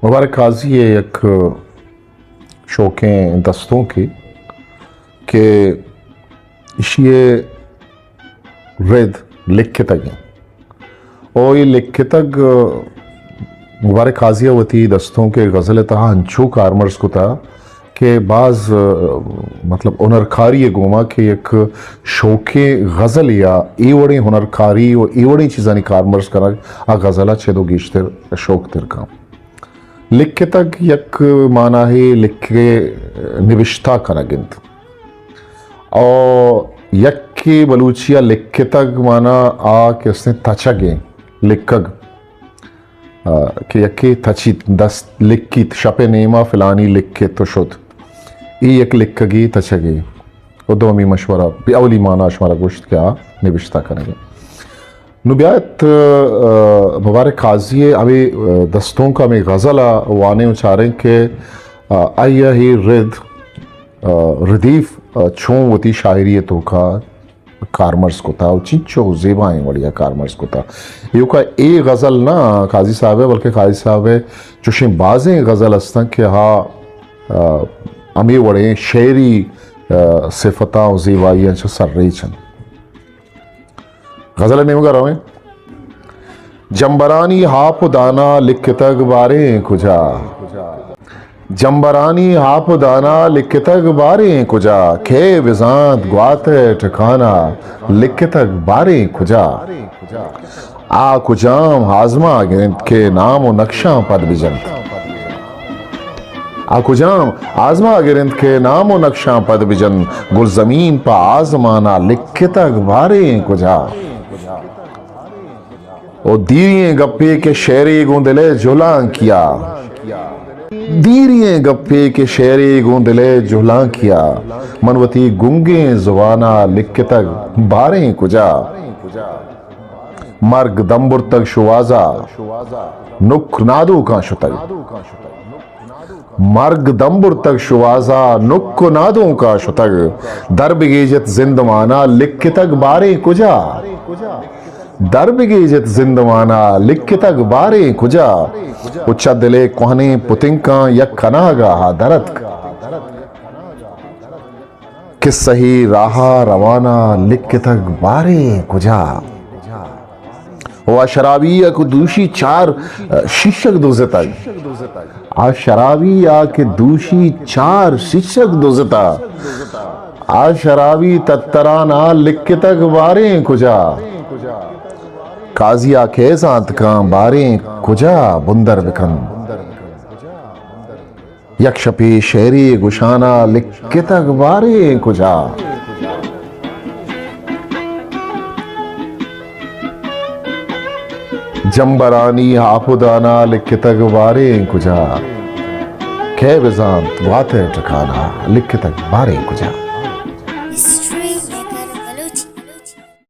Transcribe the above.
مبارک قاضی ءِ یک شوکیں دستونکے کہ ایشی ءِ رد لکھتگ ایں۔ او اے لکھتگ، مبارک قاضی ءَ وتی دستونک ءِ غزل ءِ تہا انچو کارمرز کتا کہ باز، مطلب، ہنرکاری ءِ گوما کہ یک شوکیں غزل یا اے وڑیں ہنرکاری و اے وڑیں چیزانی کارمرز کنگ آ غزل ءَ چد و گیشتر شوک تر کن۔ لکھتگ یک معناہے لکھگ ءِ نبشتہ کنگ انت۔ او یکے بلوچی ءَ لکھتگ مانا آ کہ استیں تچگ ءِ لکھگ، آ، کہ یکے تچیت، دست لکھیت، شپ ءِ نیما فلانی لکھت و شت۔ اے یک لکھگے تچگے۔ و دومی مشورہ، اولی مانا شمارا گوشت کہ آ نبشتہ کنگ ءِ۔ نوں بیایت، آ، مبارک قاضی ءِ ہمے، آ، دستونک ءَ ہمے غزل ءَ وانیں و چاریں کہ، آ، آئی ءَ اے رد، آ، ردیف، آ، چون وتی شاعری ءِ توکا کارمرز کتا و چنچو زیبائیں وڑیا کارمرز کتا۔ ایوکا اے غزل نہ قاضی صاحب ءِ، بلکہ قاضی صاحب ءِ چوشیں بازیں غزل استن کہ ہا، آ، ہمے وڑیں شعری، آ، صفتاں و زیبائیاں چہ سرریچ انت۔ غزل ءِ نیمگا رویں۔ جمبرانی آپ و دانا لکھتگ باریں کجا۔ جمبرانی آپ و دانا لکھتگ باریں کجا۔ کئے بزانت گوات ءِ ٹکانا لکھتگ باریں کجا۔ آ کجام آزماگر انت کہ نام و نقشاں پد بجنت۔ آ کجام آزماگر انت کہ نام و نقشاں پد بجنت۔ گلزمین پہ آزمانا لکھتگ باریں کجا۔ او دیریں گپے کہ شعرے گوں دل ءِ جہلانکیا۔ دیریں گپے کہ شعرے گوں دل ءِ جہلانکیا۔ من وتی گنگیں زبانا لکھتگ باریں کجا۔ مرگ دم برتگ شوازا، نک نادوکاں شتگ۔ مرگ دم برتگ شوازا، نک و نادوکاں شتگ۔ در بگیجت زندمانا لکھتگ باریں کجا۔ در بگیجت زندمانا لکھتگ باریں کجا۔ و چہ دل ءِ کوہنیں پتنکاں یک کناگاہا در اتک۔ قصہے راہا روانا لکھتگ باریں کجا۔ و آ شرابی ءَ کہ دوشی چار شیشگ دزتگ۔ آ شرابی ءَ کہ دوشی چار شیشگ دزتگ۔ آ شرابی تترانا لکھتگ باریں کجا۔ قاضی ءَ کئے زانت کن باریں کجا بندر بکن۔ یک شپے شعرے گشانا لکھتگ باریں کجا۔ جمبرانی آپ و دانا لکھتگ باریں کجا۔ کئے بزانت گوات ءِ ٹکانا لکھتگ باریں کجا۔